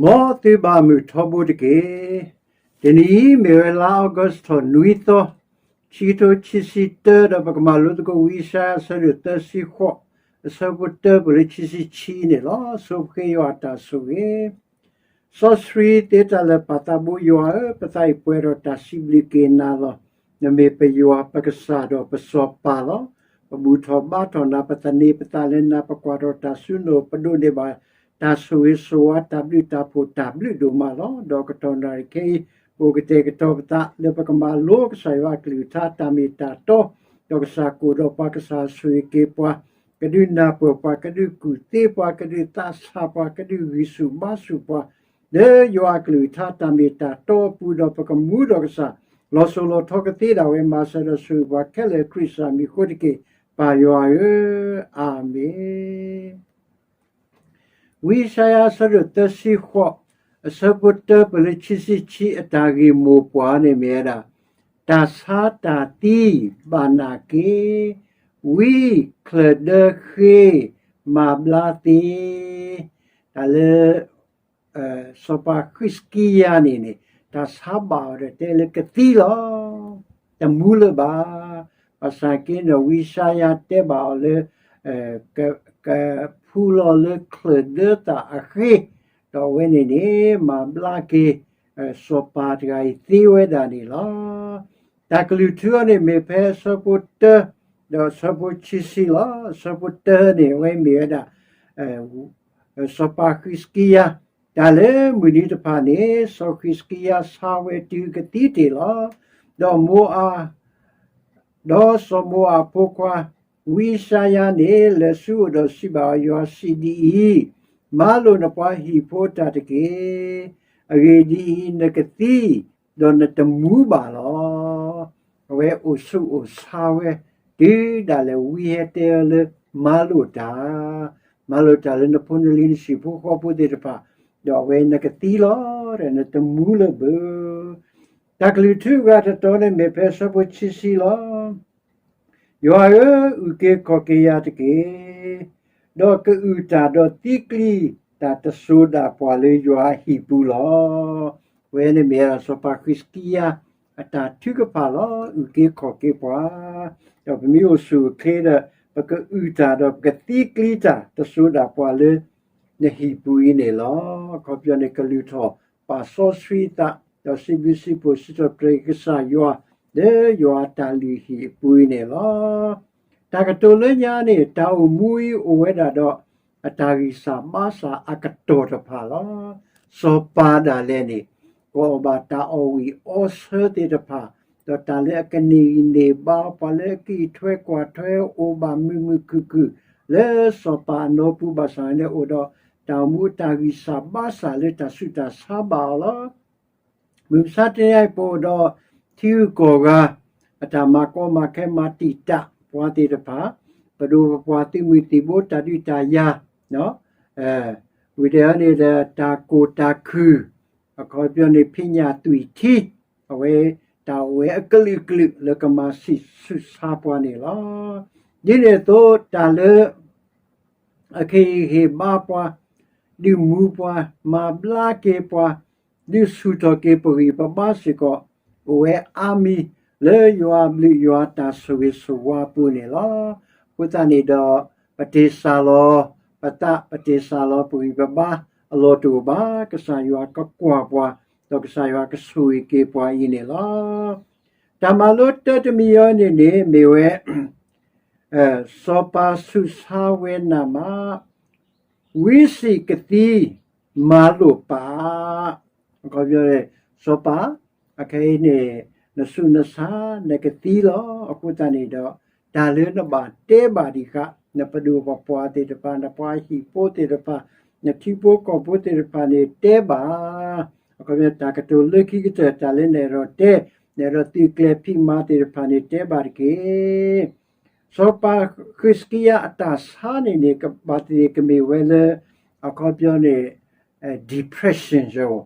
မ်သုဘၣ်မုာ်ထီဘိတက့ၢ်. တနံၤအံၤမ့ၢ်ဝဲလါအီကူးထီၣ်နွံသီ, ခံကထိခံဆံတၢ ဒီးပကမၤလိသကိးဝံယၡါယၤအဆၢဒိၣ်သၢဆံဃိး, အဆၢဖိတၢပၢၢ်လၢခံဆံခံန့ၣ်လီၤ. ဆိပဃ့ယွၤအတၢ်ဆိၣ်ဂ့ၤ စီဆှံသ့တၢ်လၢာ်ပၢ်သးဘိယွၤဧၢ, ပသးအံၤပှဲၤဒီးတၢ်စံးဘျုးက့ၤနၤလီၤ. နမ့ၢ်ပယွၤပကစၢ်ဒီးပစီၤပၤလီၤ. ပဘူၣ်ထီၣ်ဘါထီၣ်နၤ, ပသန့ၤပသးလၢနၤ, ပကွၢ်ထီၣ်တၢ်ဆူနအိၣ်, ပဒိးန့ၢ်ဘၣ်တၢ်ဆိၣ်ဂ့ၤဆိၣ်ဝါတၢ်ဘျုးတၢ်ဖှိၣ်တၢ်ဘျုးဒိၣ်မးလီၤ. ဒီးကတီၢ်နၣ်ရံၣ်ခဲအံၤ ပအိၣ်ကတဲာ်ကတီၤပသးလၢပကမၤလိကစၢ်ယွၤအကလုၢ်ကထါတၢ်မ့ၢ်တၢ်တီ, ဒီးကစၢ်ကအိၣ်ဒီးပှၤ, ကစၢ်ဆိၣ်ဂ့ၤက့ၤပှၤ, ကဒုးနၢ်ပၢၢ်ပှၤ, ကဒုးကူၣ်သ့ပှၤ, ကဒုးသးဆးပှၤ, ကဒုးဂံၢ်ဆူၣ်ဘါဆူၣ်ပှၤ လၢယွၤအကလုၢ်ကထါတၢ်မ့ၢ်တၢ်တီအပူၤ, ဒီးပကမူဒီးကစၢ် လီၤစိၤလီၤထီကသ့ဒၣ်ဝဲ, မၤစၢၤဒီးဆိၣ်ဂ့ၤပှၤခဲလၢာ် ခရံာ်စၢ်မံၤအဃိတက့ၢ်, ပၢ်ယွၤဧၢ, အၤမ့ၣ်. ဝံယၡါယၤအဆၢဒိၣ်သၢဆံဃိး, အဆၢဖိတၢပၢၢ်လၢခံဆံခံ, အတၢ်ဂ့ၢ်မိၢ်ပှၢ်န့ၣ်မ့ၢ်ဝဲဒၣ်, တၢ်ဆါတၢ်သံဘၣ်နာ်က့ၤ, ဝံချၢၣ်ဒၢဃ့မၤဘျါသ့, တၢ်လၢ စီၤပၤဃံးစကံယၤန့ၣ်န့ၣ် တၢ်ဆါဘၣ်အီၤဒီးတဲလၢကသံလီၤ. တမူလၢၤဘၣ်. ဘၣ်ဆၣ်က့န့ၣ် ဝံယၡါယၤတဲဘၣ်အီၤလၢ ကဖူလီၤလၢချၢၣ်ဒၢသၣ်အဃ့, ဒီးအဝဲန့ၣ်န့ၣ် မၤဘျါက့ၤ စီၤပၤတဂၤအံၤသ့ဝဲဒၣ်န့ၣ်လီၤ. တၢ်ကလုၢ်ထူအီၤန့ၣ်မ့ၢ်ဖဲအဆၢဖိတၢ ဒီးအဆၢဖိခံဆံလီၤ. အဆၢဖိတၢန့ၣ် အဝဲမ့ၢ်ဝဲဒၣ် စီၤပၤဃံးစကံယၤ, တၢ်လၢမုၢ်နံၤတဖၣ်န့ၣ် စီၤဃံးစကံယၤဆါဝဲတုၤကသံတ့ၢ်လီၤ. ဒီးမိၢ်အၤ, ဒီးစီၤမိၤအၤအဖိခွါ ဝံယၡါယၤန့ၣ် လဲၤဆူအအိၣ်ဒီးစံးဘၣ်အီၤ, ယွၤစံးဒ်အံၤ, မၤလိာ်နပှၤဟံၣ်ဖိတၢ်တက့ၢ်. အဂ့ၢ်ဒ်အံၤ, နကသံ, ဒီးနတမူဘၣ်လီၤ. အဝဲအိၣ်ဆူၣ်အိၣ်ဆါဝဲ တုၤဒၣ်လဲာ်ဝံဟဲတဲအီၤလၢ မၤလိာ်တၢ်, မၤလိာ်တၢ်လၢနဖိနလံၤနဆံးဖိဃီဖိသ့ၣ်တဖၣ်, ဒီးအဝဲနကသံလီၤ, ဒီးနတမူလၢၤဘၣ်. တၢ်ကလုၢ်ထူအဂၤတတီၤန့ၣ်မ့ၢ်ဖဲအဆၢဖိခံဆံလီၤ. ယွၤဧၢ, အုၣ်က့ၤခီၣ်က့ၤယၤတက့ၢ်. ဒီးကအုၣ်တၢ်ဒီးသံကွံာ်တၢ်တစိၤဒၣ်ပှၤလၢယွၤအဟံၣ်ပူၤလီၤ. အဝဲန့ၣ်မ့ၢ်ဝဲဒၣ်စီၤပၤဃံးစကံယၤ အတၢ်ထုကဖၣ်လီၤ. အုၣ်က့ၤခီၣ်က့ၤပှၤ, ဒီးပမ့ၢ်အိၣ်ဆူၣ်အိၣ်ချ့ဒီး ပကအုၣ်တၢ်ဒီးပကသံကွံာ်တၢ်တစိၤဒၣ်ပှၤလၢ နဟံၣ်ပူၤအံၤန့ၣ်လီၤ. အခီပညီန့ၣ် ကလုၢ်ထီၣ်ပာ်စီဆှံသး, ဒီးစံးဘျုးစံးဖှိၣ်စံးထီၣ်ပတြၢၤကစၢ်ယွၤ လၢယွၤအတၢ်လုၢ်ဟံၣ်အပူၤအံၤန့ၣ်လီၤ. တၢ်ကတိၤလၢညါန့ၣ် တၢ်အိၣ်မူအံၤအိၣ်ဝဲဒၣ်ဒီး အတၢ်ဂံၢ်စၢ်ဘါစၢ်အကတီၢ်တဖၣ်လီၤ. စီၤပၤဒၣ်လဲာ်န့ၣ် ကအီၣ်ဘၣ်တၢ်အီၣ်ဝံၣ်အီဆၢသ့ၣ်တဖၣ်, ဒီးတၢ်လၢအကန့ၢ်ဂံၢ်န့ၢ်ဘါ ပှၤလၢအကအံးထွဲကွၢ်ထွဲ အိၣ်ဘၣ်မုာ်မုာ်ခုၣ်ခုၣ် လၢစီၤပၤအနီပူၤ ဘၣ်ဆၣ်န့ၣ်အိၣ်ဒီး တၢ်အိၣ်မူအတၢ်ဂံၢ်စၢ်ဘါစၢ်လၢတၢ်ဆူးတၢ်ဆါဘၣ်အီၤလီၤ. မုၢ်မဆါတနံၤအံၤ ပအိၣ်ဒီး ထံဂုၤကီၢ်ဂၤ အတၢ်မၤကီမၤခဲမၤတံာ်တာ်ပှၤသ့ၣ်တဖၣ်, ပဒိၣ်ပပှၢ်သုးမုၢ်သံၣ်ဘိတၢ်ဒုးတၢ်ယၤ, ဝံၤဒီးန့ၣ်ဒီး တၢ်ကိၢ်တၢ်ခုၣ်, အခီပညီန့ၣ် ဖံးညၣ်သွံၣ်ထံ, အဝဲတၢ်အိၣ်ဝဲအကလုာ်ကလုာ်လၢကမၤဆံးဆူၣ်ဆါပှၤန့ၣ်လီၤ. ဒ်န့ၣ်အသိး တၢ်လၢ အကဟ့ၣ်ဂံၢ်ဟ့ၣ်ဘါပှၤ, ဒုးမူပှၤ, မၤဘျါက့ၤပှၤ, ဒုးဆူၣ်ထီၣ်က့ၤပဂံၢ်ပဘါစ့ၢ်ကီး, အိၣ်ဝဲအါမံၤလၢယွၤအဘျုးယွၤအတၢ်ဆိၣ်ဂ့ၤဆိၣ်ဝါအပူၤန့ၣ်လီၤ. အဃိသတးန့ၣ်ဒီး ပတ့ၢ်စၢ်လီၤပသး, ပတ့ၢ်စၢ်လီၤပဂံၢ်ပဘါအလီၢ်တအိၣ်ဘၣ်. ကစၢ်ယွၤကကွၢ်ပှၤ, ဒီးကစၢ်ယွၤကဆိၣ်ဂ့ၤက့ၤပှၤအံၤန့ၣ်လီၤ. တၢ်မၤလိတၢတမံၤအံၤန့ၣ်န့ၣ် မ့ၢ်ဝဲ စီၤပၤဆူးဆါဝဲနၤမး, ဝံစံးကသံ, မၤလိာ်ပာ်, အခီပညီန့ၣ် စီၤပၤ, အခဲအံၤန့ၣ် နဆူးနဆါ နကသံလီၤ. အဃိသတးန့ၣ်ဒီး တၢ်လၢနဘၣ်တဲဘၣ်ဒံးဃာ် နပဒိၣ်ပပှၢ်သ့ၣ်တဖၣ်, နပှၤဟံၣ်ဖိသ့ၣ်တဖၣ်, နထံဖိကီၢ်ဖိသ့ၣ်တဖၣ်န့ၣ်တဲဘၣ်. အခီပညီ တၢ်ကတိၤလၢခံကတၢၢ် တၢ်လၢနအဲၣ်ဒိးတဲ, နအဲၣ်ဒိးသုးကျဲၤဖံးမၤသ့ၣ်တဖၣ်န့ၣ်တဲဘၣ်တက့ၢ်. စီၤပၤဃံးစကံယၤအတၢ်ဆါန့ၣ်န့ၣ် ကဘၣ်သ့ၣ်ကမ့ၢ်ဝဲလၢ အခီပညီန့ၣ် depression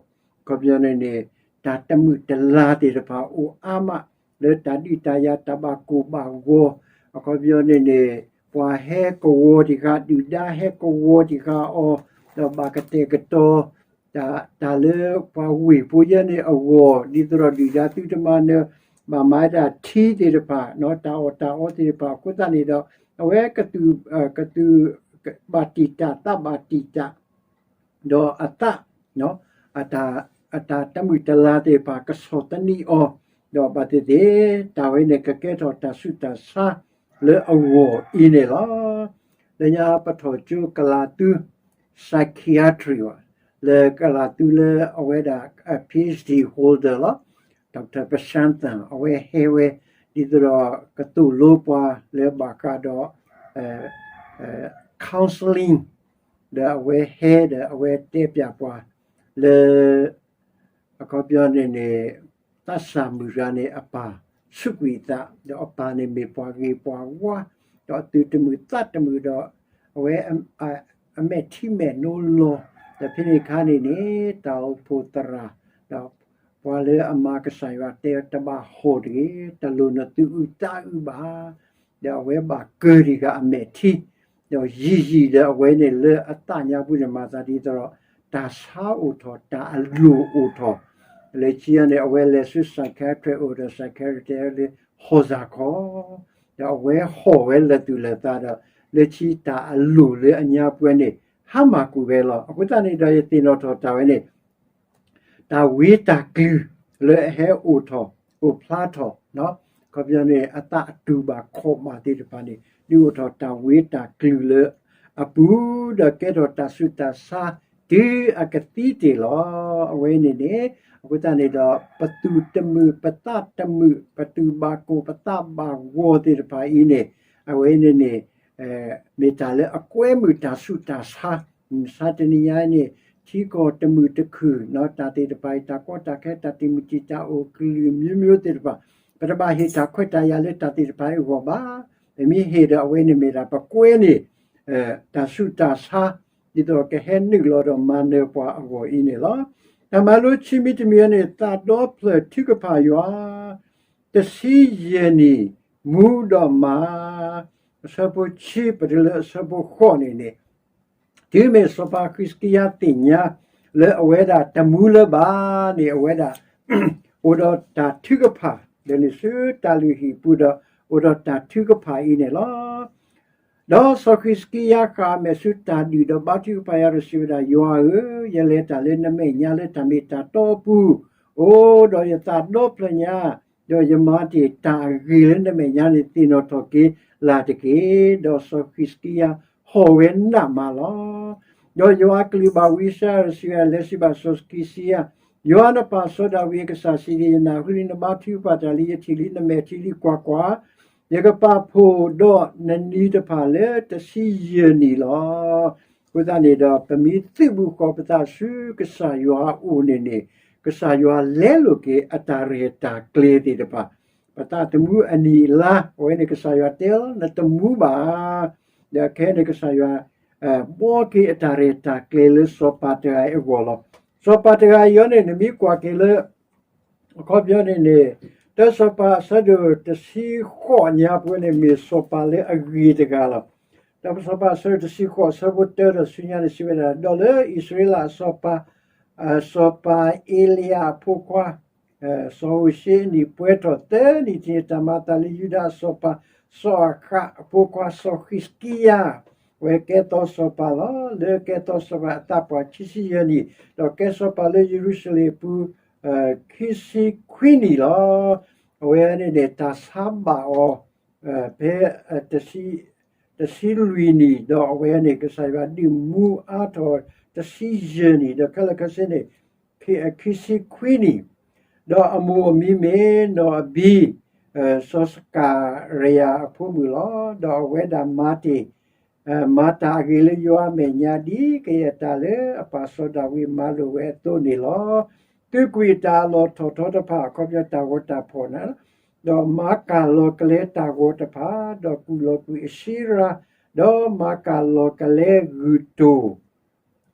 အခီပညီန့ၣ်န့ၣ် တၢ်တမုာ်တလၤသ့ၣ်တဖၣ်အိၣ်အါမး လၢတၢ်ဒုးတၢ်ယၤတၢ်ဘၣ်ကိၢ်ဘၣ်ဂီၤ, အခီပညီန့ၣ်န့ၣ် ပှၤဟဲကဝီၤတံၢ်ဃာ် ဒုၣ်ဒါဟဲကဝီၤတံၢ်ဃာ်အီၤ, ဒီးဘၣ်ကတဲာ်ကတီၤ တၢ်လၢပှၤဝ့ၢ်ဖိယဲန့ၣ်အဂီၢ် ဒ်သိးဒီးဒုၣ်ဒါသုတမၤနၢၤ ဘၣ်မၤဒၣ်ထံသ့ၣ်တဖၣ် တၢ်အီၣ်တၢ်အီသ့ၣ်တဖၣ် အဃိသတးန့ၣ်ဒီး အဝဲကသူၣ်, ကသူၣ်ဘၣ်တံာ်တာ် သးဘၣ်တံာ်တာ် ဒီးအသး အတၢ်တမုာ်တလၤသ့ၣ်တဖၣ် ကဆီၣ်သနံးအီၤ, ဒီးဘၣ်သ့ၣ်သ့ၣ် တၢ်ဝဲန့ၣ်ကကဲထီၣ်တၢ်ဆူးတၢ်ဆါလၢအဂီၢ်အံၤန့ၣ်လီၤ. လၢညါပထီၣ်ကၠိကလးသူ psychiatry ဘၣ်, လၢကလးသူလၢအဝဲဒၣ် PhD holder လီၤ. Doctor Pashanth အဝဲဟဲဝဲ ဒ်သိးဒီးကသိၣ်လိပှၤလၢဘၣ်ဃးဒီး counseling ဒီးအဝဲဟဲဒီးအဝဲတဲပၠးပှၤလၢ အခီပညီန့ၣ်န့ၣ် သးစၢ်မုၢ်ရၤန့ၣ် အပၢ်ဆူးကွံာ်အသး ဒီးအပၢ်န့ၣ်မ့ၢ်ပှၤဂ့ၤပှၤဝါ ဒီးအသုးတမုာ်သးတမုာ်ဒီး အဝဲ အမဲာ်ထံမဲာ်နိလီၤ ဒီးဖဲန့ၣ်အခါန့ၣ်န့ၣ် တၢ်အိၣ်ဖှိၣ်သရၣ် ဒီးပှၤလၢအမၤကစၢ်ယွၤတဲတဘၣ်ဟီၣ်တဂ့ၤ တလိၣ်နသုးအုးသးအုးဘၣ် ဒီးအဝဲဘၣ်ကၢဒံးဃာ်အမဲာ်ထံ ဒီးယံာ်ယံာ်ဒီးအဝဲန့ၣ်လၢအသးညါပူၤန့ၣ် မၤသးဒ်သိးဒီး တၢ်ဆါအိၣ်ထီၣ် တၢ်အလိၣ်အိၣ်ထီၣ် လၢခံန့ၣ် အဝဲလဲၤဆူ psychiatrist အိၣ်ဒီး psychiatrist တဲလၢဟီၣ်စၢ်ခီ ဒီးအဝဲဟီၣ်ဝဲလၢာ်သူၣ်လၢာ်သးဒီး လၢခံတၢ်အလိၣ်လၢအညါပူၤန့ၣ် ဟါမၢ်ကွံာ်ဝဲလီၤ. အဃိသတးန့ၣ်ဒီး ယသ့ၣ်နီၣ်ထီၣ်တၢ်ဝဲန့ၣ် တၢ်ဝံတၢ်ကလုၢ်လၢအဟဲအိၣ်ထီၣ် အိၣ်ဖျါထီၣ် ခီပညီန့ၣ် အသးအတူၢ်ဘၣ်ခီၣ်ဘၣ်သ့ၣ်တဖၣ်န့ၣ် ဒုးအိၣ်ထီၣ်တၢ်ဝံတၢ်ကလုၢ်လၢအပူၤ ဒီးကဲထီၣ်တၢ်ဆူးတၢ်ဆါတုၤအကသံတ့ၢ်လီၤ. အဝဲန့ၣ်န့ၣ် အဃိသတးန့ၣ်ဒီး ပသူၣ်တမုာ် ပသးတမုာ် ပသူၣ်ဘၣ်ကိၢ် ပသးဘၣ်ဂီၤသ့ၣ်တဖၣ်အံၤန့ၣ် အဝဲန့ၣ်န့ၣ် မ့ၢ်တၢ်လၢအကွဲမုာ်တၢ်ဆူးတၢ်ဆါ မုၢ်ဆါတနံၤညါအံၤန့ၣ် ထံကီၢ်တမုာ်တခုၣ် တၢ်သ့ၣ်တဖၣ်အံၤ တၢ်ကီတၢ်ခဲ တၢ်တံာ်မုၢ်တံာ်တာ်အိၣ်ကလုာ်မျိုးမျိုးသ့ၣ်တဖၣ် ပတဘၣ်ဟ့ၣ်တၢ်ခွဲးတၢ်ယာ်လၢတၢ်သ့ၣ်တဖၣ်အံၤအဂီၢ်ဘၣ်. ပမ့ၢ်ဟ့ၣ်ဒီးအဝဲန့ၣ်မ့ၢ်ဒၣ် ပကွဲန့ၢ် တၢ်ဆူးတၢ်ဆါ ဒ်သိးကဟဲနုာ်လီၤဒီးမၤနၢၤပှၤအဂီၢ်အံၤန့ၣ်လီၤ. တၢ်မၤလိခံမံၤတမံၤန့ၣ် သးဒီဖျၢၣ်ထုကဖၣ်ယွၤ တဆံယဲၢ်နံၣ် မူဒီးမၤ အဆၢဖိခံ ပတုၤလၢအဆၢဖိဃိးန့ၣ်န့ၣ် တုၤမ့ၢ်စီၤပၤဃံးစကံယၤသ့ၣ်ညါ လၢအဝဲဒၣ်တမူလၢၤဘၣ်န့ၣ် အဝဲဒၣ် အိၣ်ဒီးတၢ်ထုကဖၣ် ဒီးန့ၣ်ဆူတၢ်လုၢ်ဟံၣ်ပူၤဒီး အိၣ်ဒီးတၢ်ထုကဖၣ်အံၤန့ၣ်လီၤ. ဒီးစီၤဃံးစကံယၤဃၣ်အမဲာ်ဆူတၢ်ဒုၣ်ဒီးဘါထုကဖၣ်ယွၤဒီးစံးဝဲဒၣ်, ယွၤဧၢ, ယလဲၤတၢ်လၢနမဲာ်ညါလၢတၢ်မ့ၢ်တၢ်တီအပူၤ, အိၣ်ဒီးယသးဒီဖျၢၣ်ညါ, ဒီးယမၤတ့ၢ်တၢ်အဂ့ၤလၢနမဲာ်ညါန့ၣ် သ့ၣ်နီၣ်ထီၣ်က့ၤလၢ်တက့ၢ်. ဒီးစီၤဃံးစကံယၤဟီၣ်ဝဲနးမးလီၤ. ဒီးယွၤအကလုၢ်ဘၣ်ဝံယၡါယၤဒီးစံးဝဲဒၣ်, လဲၤစံးဘၣ်စီၤဃံးစကံယၤ, ယွၤနပၢ်စီၤဒၤဝံးအကစၢ်စံးဒ်အံၤ, ယနၢ်ဟူလံနဘါထုကဖၣ်တၢ်လံ, ယထံၣ်လံနမဲာ်ထံလံ, ကွၢ်ကွၢ်, ယကပာ်ဖှိၣ်ဒီးနနံၤတဖၣ်လၢတဆံယဲၢ်နံၣ်လီၤ. အဃိသတးန့ၣ်ဒီး ပမ့ၢ်သုးဘူးဃီၤပသးဆူကစၢ်ယွၤအအိၣ်န့ၣ်န့ၣ်, ကစၢ်ယွၤလဲလိာ်က့ၤအတၢ်ရဲၣ်တၢ်ကျဲၤသ့ၣ်တဖၣ်, ပသးသမူအနံၣ်အလါ, အဝဲန့ၣ်ကစၢ်ယွၤတဲလီၤ နတမူဘၣ် ဒီးခဲအံၤန့ၣ် ကစၢ်ယွၤ ဘှီက့ၤအတၢ်ရဲၣ်တၢ်ကျဲၤလၢစီၤပၤတဂၤအံၤအဂီၢ်လီၤ. စီၤပၤတဂၤအံၤန့ၣ် နမ့ၢ်ကွၢ်က့ၤလၢ အခီပညီန့ၣ်န့ၣ် တၢစီၤပၤအဆၢဒိၣ်တဆံဃိးညါပူၤန့ၣ် မ့ၢ်စီၤပၤလၢအဂ့ၤတဂၤလီၤ. တၢစီၤပၤအဆၢဒိၣ်တဆံဃိး အဆၢဖိတၢဒီးဆူညါန့ၣ် စံးဝဲဒၣ်, ဒီးလၢအံၣ်စရ့လးအစီၤပၤ စီၤပၤအ့လံယၤအဖိခွါ စီၤဧိၤၡ့အနံၣ်ပှဲၤထီၣ်သၢနံၣ်တနံၣ် တၢ်မၤအသးလၢယူဒၤအစီၤပၤ စီၤအၤဃးအဖိခွါစီၤဃံးစကံယၤ ဝဲကဲထီၣ်စီၤပၤလီၤ. လၢကဲထီၣ်စီၤပၤအသးပှၢ်ခံဆံယဲၢ်နံၣ်, ဒီးကဲစီၤပၤလၢယရူၤၡလ့ၣ်အပူၤ ခံဆံခွံနံၣ်လီၤ. အဝဲန့ၣ်န့ၣ် တၢ်ဆါဘၣ်အီၤ ဖဲ တဆံလွံၢ်နံၣ်, ဒီးအဝဲန့ၣ် ကစၢ်ယွၤဒုးမူအါထီၣ်တဆံယဲၢ်နံၣ်, ဒီးခဲလၢာ်ခဲဆ့န့ၣ် ခံဆံခွံနံၣ်, ဒီးအမိၢ်အမံၤမ့ၢ်နီၢ်အဘံၤ, စီၤစကၤရယၤအဖိမုၣ်လီၤ. ဒီးအဝဲဒၣ်မၤတ့ၢ် မၤတၢ်အဂ့ၤလၢယွၤအမဲာ်ညါ ဒ်ကယဲၢ်တၢ်လၢအပၢ်စီၤဒၤဝံးမၤလိာ်ဝဲအသိးန့ၣ်လီၤ. သုးကွံာ်တၢ်အလီၢ်ထီၣ်ထီတဖၣ် အခီပညီတၢ်ဂီၤတၢ်ဖီၣ်န့ၣ်, ဒီးမၤကၢ်လီၤကလဲတၢ်ဂီၤတဖၣ်, ဒီးကူၣ်လီၤကွံာ်အၡ့ရၤ, ဒီးမၤကၢ်လီၤကလဲဂုၢ်တိၢ်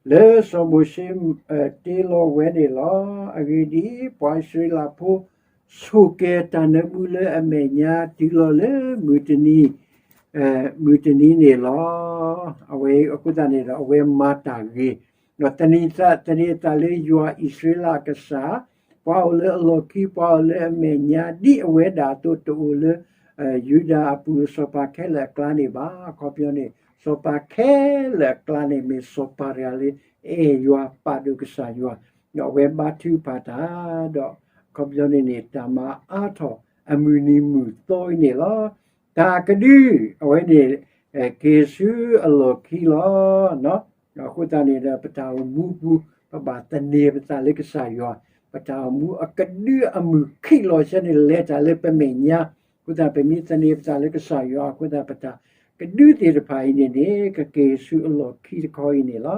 လၢစီၤမိၤၡ့တ့လီၤဝဲန့ၣ်လီၤ. အဂ့ၢ်ဒ်အံၤ, ပှၤအံၣ်စရ့လးဖိ ဆိၣ်ကဲၤတၢ်နၢမူလၢအမဲာ်ညါ တုၤလီၤလၢမုၢ်တနံၤ, မုၢ်တနံၤန့ၣ်လီၤ. အဝဲအဃိသတးန့ၣ်ဒီး အဝဲမၤတၢ်ဂ့ၤ ဒီးသန့ၤသး သန့ၤအသးလၢယွၤအံၣ်စရ့လးအကစၢ်, ပှၤအိၣ်လၢအလီၢ်ခံ ပှၤအိၣ်လၢအမဲာ်ညါ ဒ်အဝဲဒၣ်အသိး တအိၣ်လၢ ယူဒၤအပူၤစီၤပၤခဲလၢာ်အကျါန့ၣ်ဘၣ်. အခီပညီန့ၣ် စီၤပၤခဲလၢာ်အကျါန့ၣ် မ့ၢ်စီၤပၤတဂၤလၢ အဲၣ်ယွၤပာ်ဒိၣ်ကစၢ်ယွၤ, ဒီးအဝဲဘါထုကဖၣ်တၢ်, ဒီးအခီပညီန့ၣ်န့ၣ် တၢ်မၤအါထီၣ်အမုၢ်နံၤမုၢ်သီအံၤန့ၣ်လီၤ. တၢ်ကဒု အဝဲန့ၣ် က့ၤဆူအလီၢ်ခံလီၤ. အဃိသတးန့ၣ်ဒီး ပတၢ်အိၣ်မူပူၤ ပဘၣ်သန့ၤပသးလၢကစၢ်ယွၤ, ပတၢ်အိၣ်မူအကဒုအမုၢ်ခံးလီၤဆဲန့ၣ် လဲၤတၢ်လၢပမဲာ်ညါ, အဃိသတး ပမ့ၢ်သန့ၤပသးလၢကစၢ်ယွၤအဃိသတး ပတၢ်ကဒုသ့ၣ်တဖၣ်အံၤန့ၣ်န့ၣ် ကက့ၤဆူအလီၢ်ခံတခီအံၤန့ၣ်လီၤ.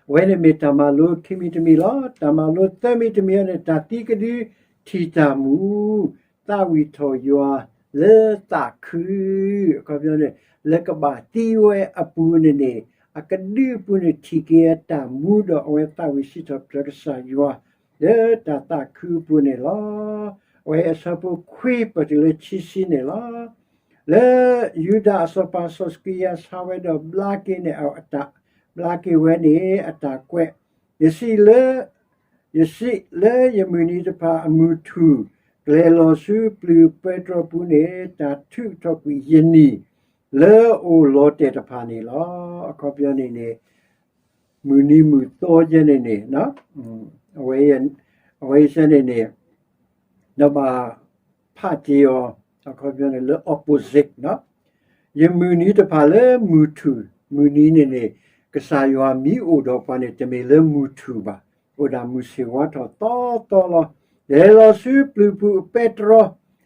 အဝဲန့ၣ်မ့ၢ်တၢ်မၤလိခံမံၤတမံၤလီၤ. တၢ်မၤလိသၢမံၤတမံၤအံၤန့ၣ် တၢ်သံကဒုထံၣ်တၢ်မူ, သးဝံၣ်ထီၣ်ယွၤလၢသးခု, အခီပညီန့ၣ် လၢကဘၣ်သံဝဲအပူၤန့ၣ်န့ၣ် အကဒုအပူၤန့ၣ်ထံၣ်က့ၤအတၢ်မူ ဒီးအဝဲသးဝံၣ်စံးထီၣ်ပတြၢၤကစၢ်ယွၤ လၢတၢ်သးခုအပူၤန့ၣ်လီၤ. အဝဲအဆၢဖိခွံပတုၤလၢခံဆံန့ၣ်လီၤ. လၢယူဒၤအစီၤပၤစီၤစကံယၤဆါဝဲဒီးဘျါက့ၤန့ၣ် အတၢ်ဘျါက့ၤဝဲန့ၣ် အတၢ်ကွဲး, ယစံးလၢ ယစံးလၢယမုၢ်နံၤတဖၣ်အမုၢ်ထူၣ်, ကျဲၤလီၤဆူပျုၤပဲတြီပူၤန့ၣ် တၢ်ထုးထီၣ်ကွံာ်ယနံၤ လၢအအိၣ်လီၤတဲာ်တဖၣ်န့ၣ်လီၤ. အခီပညီန့ၣ်န့ၣ် မုၢ်နံၤမုၢ်သီယဲန့ၣ်န့ၣ် အဝဲ အဝဲယဲန့ၣ်န့ၣ် ဒီးဘၣ်ဖးတ့ၢ်အီၤ အခီပညီန့ၣ်လၢ opposite ယမုၢ်နံၤတဖၣ်လၢမုၢ်ထူၣ်, မုၢ်နံၤန့ၣ်န့ၣ် ကစၢ်ယွၤမ့ၢ်အိၣ်ဒီးပှၤန့ၣ် တမ့ၢ်လၢမုၢ်ထူၣ်ဘၣ်, အိၣ်ဒၣ်မုၢ်ဆ့ၣ်ဝါထီၣ်သီသီလီၤ. လဲၤလီၤဆူပျုၤပူၤအပဲတြီ,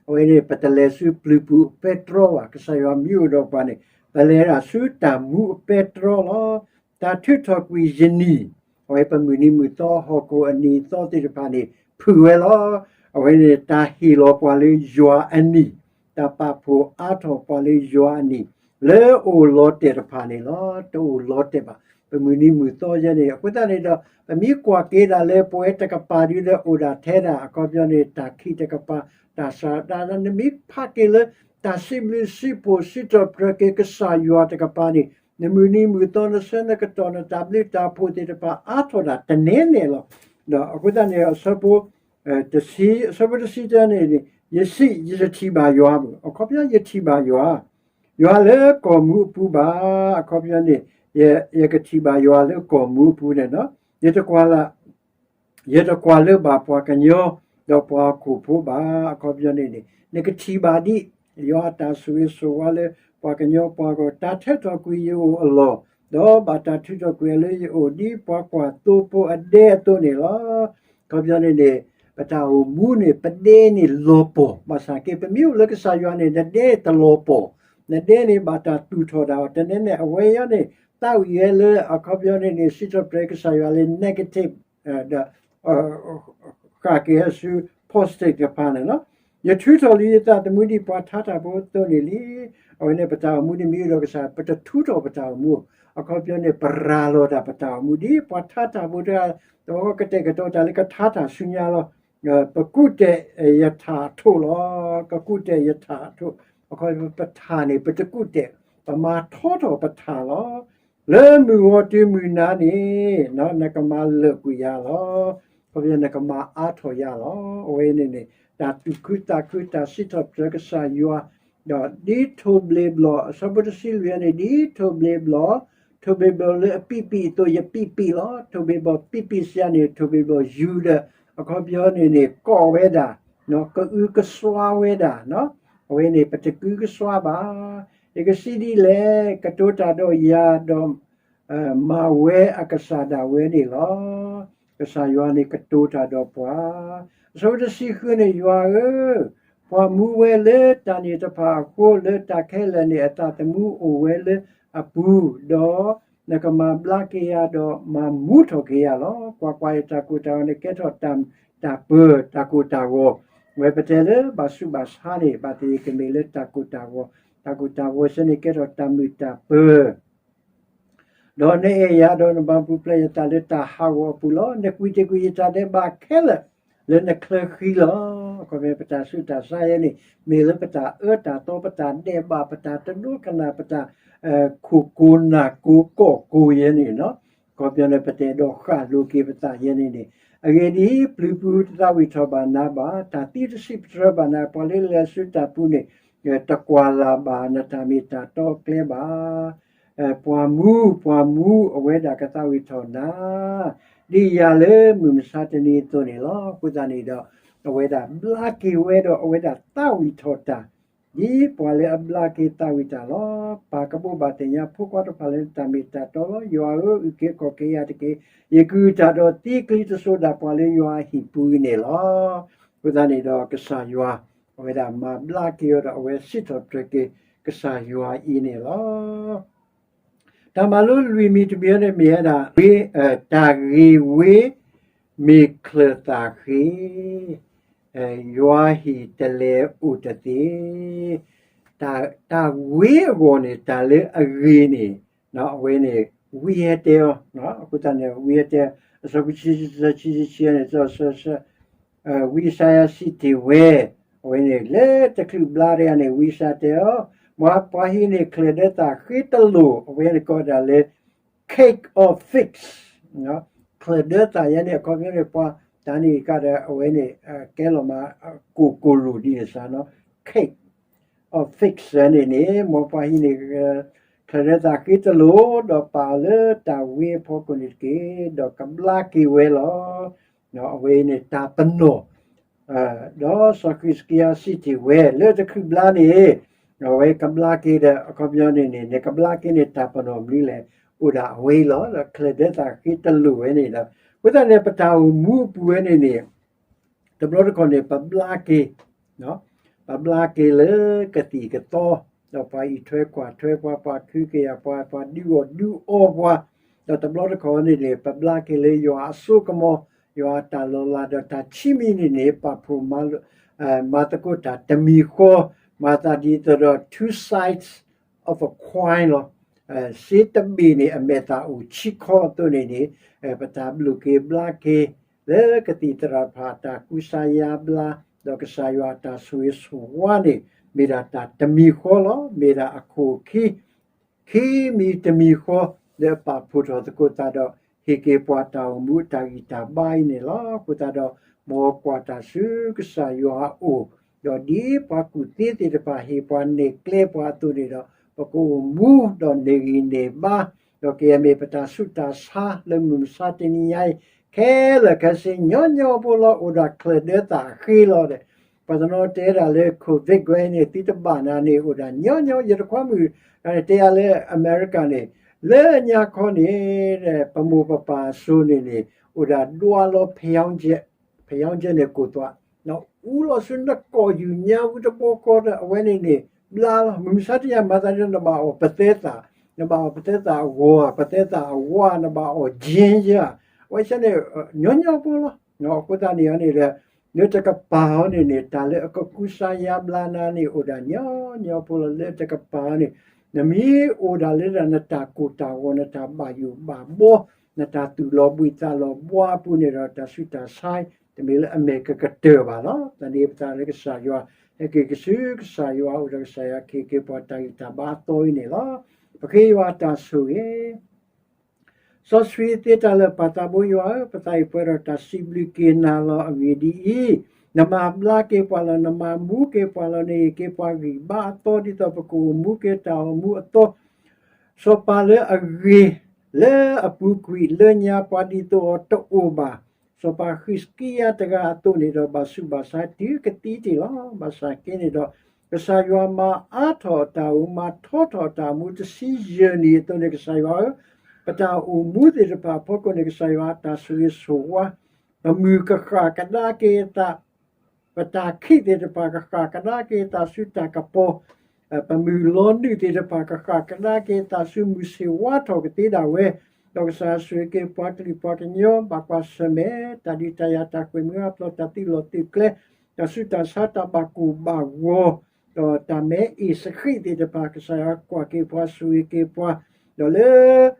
အဝဲန့ၣ် ပတလဲၤဆူပျုၤပူၤအပဲတြီဘၣ်, ကစၢ်ယွၤမ့ၢ်အိၣ်ဒီးပှၤန့ၣ် ပလဲၤဒၣ်ဆူတၢ်မူအပဲတြီလီၤ. တၢ်ထုးထီၣ်ကွံာ်ယနံၤ, အဝဲပမုၢ်နံၤမုၢ်သီဟီၣ်ခိၣ်အနံၤသီသ့ၣ်တဖၣ်န့ၣ် ဖုၣ်ဝဲလီၤ. အဝဲန့ၣ် တၢ်ဟ့ၣ်လီၤပှၤလၢယွၤအနံၤ, တၢ်ပာ်ဖှိၣ်အါထီၣ်ပှၤလၢယွၤအနံၤ, လၢအအိၣ်လီၤတဲာ်တဖၣ်န့ၣ်လီၤ. တအိၣ်လီၤတဲာ်ဘၣ် ပမုၢ်နံၤမုၢ်သီယဲန့ၣ်. အဃိသတးန့ၣ်ဒီး ပမ့ၢ်ကွၢ်က့ၤဒၣ်လၢပဝဲတကပၤဒုလၢအိၣ်ဒၣ်ထဲဒၣ် အခီပညီန့ၣ် တၢ်ခံးတကပၤ, တၢ်စှၤဒၣ် နမ့ၢ်ဖးက့ၤလၢ တၢ်စံးဘျုးစံးဖှိၣ်စံးထီၣ်ပတြၢၤက့ၤကစၢ်ယွၤတကပၤန့ၣ် နမုၢ်နံၤမုၢ်သီ နဆၢနကတီၢ် နတၢ်ဘျုးတၢ်ဖှိၣ်သ့ၣ်တဖၣ်အါထီၣ်ဒၣ်တနဲနဲလီၤ. ဒီးအဃိသတးန့ၣ် အဆၢဖိ တဆံ, အဆၢဖိတဆံတၢန့ၣ် ယစံး ယတထံၣ်ဘၣ်ယွၤဘၣ်, အခီပညီယထံၣ်ဘၣ်ယွၤ, ယွၤလၢကီၢ်မူအပူၤဘၣ်, အခီပညီန့ၣ် ယကထံၣ်ဘၣ်ယွၤလၢကီၢ်မူအပူၤန့ၣ်လီၤ. ယတကွၢ်လၢ ယတကွၢ်လၢၤဘၣ်ပှၤကညီ ဒီးပှၤဟီၣ်ခိၣ်ဖိဘၣ်, အခီပညီန့ၣ်န့ၣ် နကထံၣ်ဘၣ်ဒ် ယွၤအတၢ်ဆိၣ်ဂ့ၤဆိၣ်ဝါလၢပှၤကညီပှၤဂီၢ်, တၢ်ထုးထီၣ်ကွံာ်ယအိၣ်အလီၢ်, ဒီးဘၣ်တၢ်ထုးထီၣ်ကွံာ်အီၤလၢယအိၣ်ဒ်ပှၤကွၢ်သိဖိအဒဲအသိးန့ၣ်လီၤ. အခီပညီန့ၣ်န့ၣ် ပတၢ်အိၣ်မူန့ၣ် ပဒဲန့ၣ်လီၤပှီၢ်, ဘၣ်ဆၣ်က့ ပမ့ၢ်အိၣ်လၢကစၢ်ယွၤန့ၣ် နဒဲတလီၤပှီၢ်, နဒဲန့ၣ်ဘၣ်တၢ်သူၣ်ထီၣ်ဒၣ်အီၤ, တနဲနဲ အဝဲအံၤန့ၣ် သးဝံၣ်ဝဲလၢ အခီပညီန့ၣ်န့ၣ် စံးထီၣ်ပတြၢၤကစၢ်ယွၤလၢ negative ဒီး ဃၣ်က့ၤဆူ positive တဖၣ်န့ၣ်လီၤ. ယထုးထီၣ်လံယသးသမူဒ်ပှၤထါတၢ်ဖိအသိးန့ၣ်လံ. အဝဲန့ၣ် ပတၢ်အိၣ်မူန့ၣ်မ့ၢ်အိၣ်ဒီးကစၢ် ပတထုးထီၣ်ပတၢ်အိၣ်မူ, အခီပညီန့ၣ် ပရၤလီၤတၢ်ပတၢ်အိၣ်မူ ဒ်ပှၤထါတၢ်ဖိတဂၤ, တဝီကတဲာ်ကတီၤတၢ်လၢကထါတၢ်ဆူညါလီၤ. ပကူးတဲာ်ယထၣ်အထိးလီၤ, ကကူးတဲာ်ယထၣ်အထိး, အခီပညီ ပထၣ်န့ၣ် ပတကူးတဲာ်, ပမၤထီထီၣ်ပထၣ်လီၤ. လၢမုၢ်ဂီၤတုၤမုၢ်နၤန့ၣ် နကမၤလၢာ်ကွံာ်ယၤလီၤ. အခီပညီနကမၤအါထီၣ်ယၤလီၤ. အဝဲန့ၣ်န့ၣ် တၢ်သူၣ်ခုသးခု တၢ်စံးထီၣ်ပတြၢၤကစၢ်ယွၤ, ဒီးဒ်ထိၣ်ဘျ့ဘျီၣ် အဆၢဖိတဆံလွံၢ်န့ၣ် ဒ်ထိၣ်ဘျ့ဘျီၣ်, ထိၣ်ဘျ့ဘျီၣ်လၢအပံာ်ပံာ်အသိး ယပံာ်ပံာ်လီၤ. ထိၣ်ဘျ့ဘျီၣ်ပံာ်ပံာ်စံးယၤန့ၣ် ထိၣ်ဘျ့ဘျီၣ်ယူၤဒီး အခီပညီန့ၣ်န့ၣ် ကိးဝဲဒၣ်, ကအုကစွါဝဲဒၣ်, အဝဲန့ၣ် ပတကူကစွါဘၣ်. ယကစံးဒ်လဲၣ်, ကတိၤတၢ်ဒီးယၤဒီး မၤဝဲအကစၢ်ဒၣ်ဝဲန့ၣ်လီၤ. ကစၢ်ယွၤန့ၣ်ကတိၤတၢ်ဒီးပှၤ, အဆၢဖိတဆံဃုန့ၣ် ယွၤဧၢ, ပှၤမူဝဲလၢတၢ်န့ၣ်တဖၣ်အဃိ လၢတၢ်ခဲလၢာ်န့ၣ် အသးသမူအိၣ်ဝဲလၢအပူၤ, ဒီးနကမၤဘျါက့ၤယၤဒီးမၤမူထီၣ်က့ၤယၤလီၤ. ကွၢ်ကွၢ်, ယတၢ်ကိၢ်တၢ်ဂီၤန့ၣ် ကဲထီၣ်တၢ်ပၢၤတၢ်ကိၢ်တၢ်ဂီၤ, ဝဲပတဲလၢဘၣ်ဆူးဘၣ်ဆါန့ၣ် ဘၣ်သ့ၣ်သ့ၣ်ကမ့ၢ်လၢတၢ်ကိၢ်တၢ်ဂီၤ, တၢ်ကိၢ်တၢ်ဂီၤစ့ၢ်န့ၣ် ကဲထီၣ်တၢ်မုာ်တၢ်ပၢၤ ဒီးနအဲၣ်ယၤဒီးနဘၣ်ပူၤဖျဲးယသးလၢတၢ်ဟးဂီၤအပူၤလီၤ. နကွံာ်တ့ၢ်ကွံာ်ယတၢ်ဒဲးဘးခဲလၢာ် လၢနချၢဃံလီၤ. အခီပညီ ပတၢ်ဆူးတၢ်ဆါယဲန့ၣ် မ့ၢ်လၢပတၢ်အၢတၢ်သီ ပတၢ်ဒဲးဘး ပတၢ်တဒိကနၣ် ပတၢ် ခိၣ်ကိၤနၢ်ကိၤကီၢ်ကိၤယဲန့ၣ်လီၤ. ခီပညီန့ၣ် ပတအဲၣ်ဒိးဃၣ်လိၤက့ၤပသးယဲန့ၣ်န့ၣ်, အဂ့ၢ်ဒ်အံၤ, ပျုၤပူၤတသးဝံၣ်ထီၣ်ဘၣ်နၤဘၣ်, တၢ်သံတစံးပတြၢၤဘၣ်နၤ, ပှၤလၢလဲၤဆူတၢ်ပူၤန့ၣ် တကွၢ်လၢ်ဘၣ်နတၢ်မ့ၢ်တၢ်တီအကျဲဘၣ်. ပှၤမူ, ပှၤမူအဝဲဒၣ်ကသးဝံၣ်ထီၣ်နၤ ဒ်ယၤလၢမုၢ်မဆါတနံၤအသိးန့ၣ်လီၤ. အဃိသတးန့ၣ်ဒီး အဝဲဒၣ်ဘျါက့ၤဝဲဒီးအဝဲဒၣ်သးဝံၣ်ထီၣ်တၢ် ဒ်ပှၤလၢအဘျါက့ၤသးဝံၣ်တၢ်လီၤ. ပၢ်ကဘိးဘၣ်သ့ၣ်ညါဖိခွါတဖၣ်လၢနတၢ်မ့ၢ်တၢ်တီလီၤ. ယွၤဧၢ, အုၣ်က့ၤခီၣ်က့ၤယၤတက့ၢ်. ယကအုၣ်တၢ်ဒီးသံကွံာ်တစိၤဒၣ်ပှၤလၢယွၤအဟံၣ်ပူၤအံၤန့ၣ်လီၤ. အဃိသတးန့ၣ်ဒီးကစၢ်ယွၤ အဝဲဒၣ်မၤဘျါက့ၤအီၤဒီးအဝဲစံးထီၣ်ပတြၢၤက့ၤကစၢ်ယွၤအံၤန့ၣ်လီၤ. တၢ်မၤလိလွံၢ်မံၤတမံၤန့ၣ်မ့ၢ်ဝဲဒၣ် တၢ်ဂ့ၢ်ဝ့မ့ၢ်ချၢၣ်သၣ်ဃ့, ယွၤဟ့ၣ်တလဲၤအိၣ်တသ့. တၢ်ဂ့ၢ်အဂီၢ်န့ၣ် တၢ်လၢအဂ့ၤန့ၣ် အဝဲန့ၣ် ဝံဟဲတဲအီၤ, အဃိသတးန့ၣ် ဝံဟဲတဲ အဆၢဖိဆံဆံန့ၣ် ဝံယၡါယၤစံးတ့ၢ်ဝဲ, အဝဲန့ၣ် လၢတချုးဘျါတဂၤန့ၣ် ဝံယၡါယၤတဲအီၤ, မ်ပှၤဟံးန့ၢ်ချၢၣ်ဒၢသၣ်ဃ့တလိၣ်, အဝဲန့ၣ်ကိးဒၣ်လၢ cake or figs, ချၢၣ်ဒၢသၣ်ယဲန့ၣ် အခီပညီန့ၣ် ပှၤတၢ်န့ၣ်ကဒီး အဝဲန့ၣ် ကဲလီၤမး ကိၢ်ကိၢ်လိၣ်ဒ်န့ၣ်စ့ၢ်နီၤ, cake or figs န့ၣ်န့ၣ် မ်ပှၤဟံးန့ၢ် ချၢၣ်ဒၢသၣ်ဃ့တလိၣ် ဒီးပာ်အီၤလၢတၢ်ဝ့အဖီခိၣ်န့ၣ်တက့ၢ်, ဒီးကဘျါက့ၤဝဲလီၤ. အဝဲအံၤန့ၣ်တၢ်ပနီၣ် ဒီးစီၤဃံးစကံယၤစံးတ့ၢ်ဝဲ လၢတချုးဘျါန့ၣ် အဝဲကဘျါက့ၤဒီး အခီပညီန့ၣ်န့ၣ် နကဘျါက့ၤန့ၣ် တၢ်ပနီၣ်မနုၤလဲၣ် အိၣ်ဒၣ်အဝဲအံၤလီၤ. ဒီးချၢၣ်ဒၢသၣ်ဃ့တလိၣ်ဝဲန့ၣ်ဒီး အဃိသတးန့ၣ် ပတၢ်အိၣ်မူအပူၤဝဲန့ၣ်န့ၣ် တဘျီတခီၣ်န့ၣ် ပဘျါက့ၤ ပဘျါက့ၤလၢကသံၣ်ကသီ, ဒီးပှၤအံးထွဲကွၢ်ထွဲပှၤ, ပှၤခုကယာ်ပှၤ, ပှၤဒုးအီၣ်ဒုးအီပှၤ, ဒီးတဘျီတခီၣ်န့ၣ်န့ၣ် ပဘျါက့ၤလၢယွၤအစိကမီၤ, ယွၤအတၢ်လီၤလးဒီးတၢ်ဆံမံၤန့ၣ်န့ၣ် ပာ်ဖှိၣ်မၤသကိးတၢ်တမံၤဃီ, မၤသးဒ်သိးဒီး two sides of a coin လီၤ. စ့တဘ့ၣ်န့ၣ် အမဲာ်သၣ်အိၣ်ဆံခီအသိးန့ၣ်န့ၣ် ပတၢ်ဘျုးက့ၤဘျါက့ၤ လၢကသံၣ်သရၣ်တဖၣ်အတၢ်ကူစါယါဘျါ, ဒီးကစၢ်ယွၤအတၢ်ဆိၣ်ဂ့ၤဆိၣ်ဝါန့ၣ် မ့ၢ်ဒၣ်တၢ်တမံၤဃီလီၤ. မ့ၢ်ဒၣ်အခိၣ်ခံ ခံမံၤတမံၤဃီ လၢအပာ်ဖှိၣ်ထီၣ်သကိးသးဒီး ဟ့ၣ်က့ၤပှၤတၢ်အိၣ်မူအတၢ်ဂံၢ်တၢ်ဘါအံၤန့ၣ်လီၤ. အဃိသတးဒီး မ်ကွၢ်တၢ်ဆူကစၢ်ယွၤအအိၣ်, ဒီးဒ်ပှၤကူၣ်သ့သ့ၣ်တဖၣ်ဟ့ၣ်ပှၤနဲၣ်ကျဲပှၤအသိးန့ၣ်ဒီး ပကအိၣ်မူဒီးန့ၢ်ဂံၢ်န့ၢ်ဘါ, ဒီးကယဲၢ်မ့ၢ်ပတၢ်ဆူးတၢ်ဆါလၢမုၢ်မဆါတနံၤညါအံၤ ခဲလၢာ်ခဲဆ့ ညီညီဖိလီၤ. အိၣ်ဒၣ်ချၢၣ်ဒၢသၣ်ဃ့လီၤဒီး ပှၤတနီၤတဲဒၣ်လၢ COVID ဝဲန့ၣ် သုတဘၣ်နၤန့ၣ် အိၣ်ဒၣ်ညီညီ ယတခွါမုၣ် တဲယၤလၢအမဲရကၤန့ၣ် လၢညါခီန့ၣ် ပမိၢ်ပပၢ်အစိၤန့ၣ်န့ၣ် အိၣ်ဒၣ်ဒွးလီၤ ဖယီကဲ ဖယီကဲန့ၣ်ကိၢ်သွး အူလီၤဆူနကိာ်ယူၢ်ညါဝံတဘိဃီဒီး အဝဲန့ၣ်န့ၣ် ဘျါလီၤ. မုၢ်မဆါတနံၤညါ မၤသးဒ်နဘၣ်အီၣ်ပသဲသၣ်, နဘၣ်အီၣ်ပသဲသၣ်အဂီၤ, ပသဲသၣ်အဝါ, နဘၣ်အီၣ် ginger, အဝဲဆၢန့ၣ် ညီညီဖိလီၤ. အဃိသတးန့ၣ်န့ၣ်ဒီး လၢတကပၤအီၤန့ၣ်န့ၣ် တၢ်လၢအကကူစါယါဘျါနၤန့ၣ် အိၣ်ဒၣ်ညီညီဖိလီၤ. လၢတကပၤအီၤန့ၣ် နမ့ၢ်အိၣ်ဒၣ်လၢဒၣ်နတၢ်ကိၢ်တၢ်ဂီၤ, နတၢ်ဘၣ်ယိၣ်ဘၣ်ဘီ, နတၢ်သူၣ်လီၤဘှံးသးလီၤဘှါအပူၤန့ၣ်ဒီး တၢ်ဆူးတၢ်ဆါ တမ့ၢ်လၢအမဲာ်ကကတၢၢ်ဘၣ်လီၤ. သန့ၤပသးလၢကစၢ်ယွၤ, ဟဲက့ၤကဆူကစၢ်ယွၤအအိၣ်ဒီး ကစၢ်ယွၤကဟ့ၣ်က့ၤပှၤတၢ်ဂံၢ်တၢ်ဘါအသီအံၤန့ၣ်လီၤ. ပဃ့ယွၤတၢ်ဆိၣ်ဂ့ၤ စီဆှံသ့တၢ်လၢာ် ပၢ်သးဘိယွၤဧၢ, ပသးအံၤပှဲၤဒီးတၢ်စံးဘျုးက့ၤနၤလီၤ. အဂ့ၢ်ဒ်အံၤ, နမၤဘျါက့ၤပှၤလီၤ, နမၤမူက့ၤပှၤလီၤ, နဟ့ၣ်က့ၤပှၤဂံၢ်ဘါအသီ ဒ်သိးပကအိၣ်မူက့ၤတၢ်အိၣ်မူအသီ, စီၤပၤလၢအဂ့ၤ လၢအပူၤကွံာ်လၢညါ ပှၤဒ်သိးအီၤတအိၣ်ဘၣ်. စီၤပၤဃံးစကံယၤတဂၤအသိးန့ၣ်ဒီး ဘၣ်ဆူးဘၣ်ဆါတုၤကသံတ့ၢ်လီၤ. ဘၣ်ဆၣ်က့န့ၣ်ဒီး ကစၢ်ယွၤမၤအါထီၣ်တၢ်အိၣ်မူ, မၤထီထီၣ်တၢ်အိၣ်မူတဆံယဲၢ်နံၣ်အသိးန့ၣ် ကစၢ်ယွၤဧၢ, ပတၢ်အိၣ်မူသ့ၣ်တဖၣ်အဖီခိၣ်န့ၣ် ကစၢ်ယွၤအတၢ်ဆိၣ်ဂ့ၤဆိၣ်ဝါ, ပမုၢ်ကဃၣ်ကဒါက့ၤအသး, ပတၢ်ခံးသ့ၣ်တဖၣ်ကဃၣ်ကဒါက့ၤအသးဆူတၢ်ကပီၤ, ပမုၢ်လီၤနုာ်သ့ၣ်တဖၣ်ကဃၣ်ကဒါက့ၤအသးဆူမုၢ်ဆ့ၣ်ဝါထီၣ်ကသ့ဒၣ်ဝဲ, ဒီးကစၢ်ယွၤဆိၣ်ဂ့ၤက့ၤပှၤကလုာ်ပှၤကညီ ဘၣ်ကွၢ်ဆၢၣ်မဲာ် တၢ်ဒုးတၢ်ယၤ တၢ်ကွဲးမုာ်အါဖျိ တၢ်သုးလီၢ်သုးကျဲ တၢ်ဆူးတၢ်ဆါ တၢ်ဘၣ်ကိၢ်ဘၣ်ဂီၤ, ဒီးတၢ်မဲအ့ၣ်စဃံးသ့ၣ်တဖၣ် ကစၢ်ယွၤကွၢ်က့ၤပှၤ ဆိၣ်ဂ့ၤက့ၤပှၤ, ဒီးလၢ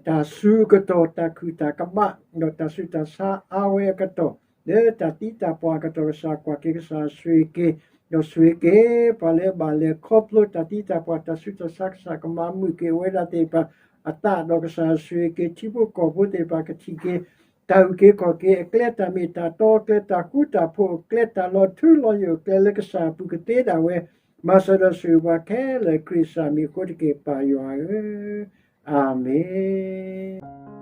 တၢ်ဆူးအကတီၢ် တၢ်ခုၣ်တၢ်ကဘၣ် ဒီးတၢ်ဆူးတၢ်ဆါအါဝဲအကတီၢ်, လၢတၢ်သံတၢ်ပှၢ်အကတီၢ် ကစၢ်ကွၢ်က့ၤ ကစၢ်ဆိၣ်ဂ့ၤက့ၤ, ဒီးဆိၣ်ဂ့ၤက့ၤ ပှၤလၢဘၣ်လဲၤခီဖျိတၢ်သံတၢ်ပှၢ် တၢ်ဆူးတၢ်ဆါ ကစၢ်ကမၤမုာ်က့ၤအဝဲဒၣ်သ့ၣ်တဖၣ် အသးဒီးကစၢ်ယ့ၣ်ၡူးခရံာ်က့ၤ ထံဖိကီၢ်ဖိသ့ၣ်တဖၣ်ကထံၣ်က့ၤ တၢ်အုၣ်က့ၤခီၣ်က့ၤအကျဲ တၢ်မ့ၢ်တၢ်တီအကျဲ တၢ်ဃူတၢ်ဖိးအကျဲ တၢ်လီၤထူလီၤယိာ်အကျဲ လၢကစၢ်အပူၤကသ့ဒၣ်ဝဲ မၤစၢၤဒီးဆိၣ်ဂ့ၤပှၤခဲလၢာ် ခရံာ်ကစၢ်မံၤအဃိတက့ၢ် ပၢ်ယွၤဧၢ, အၤမ့ၣ်.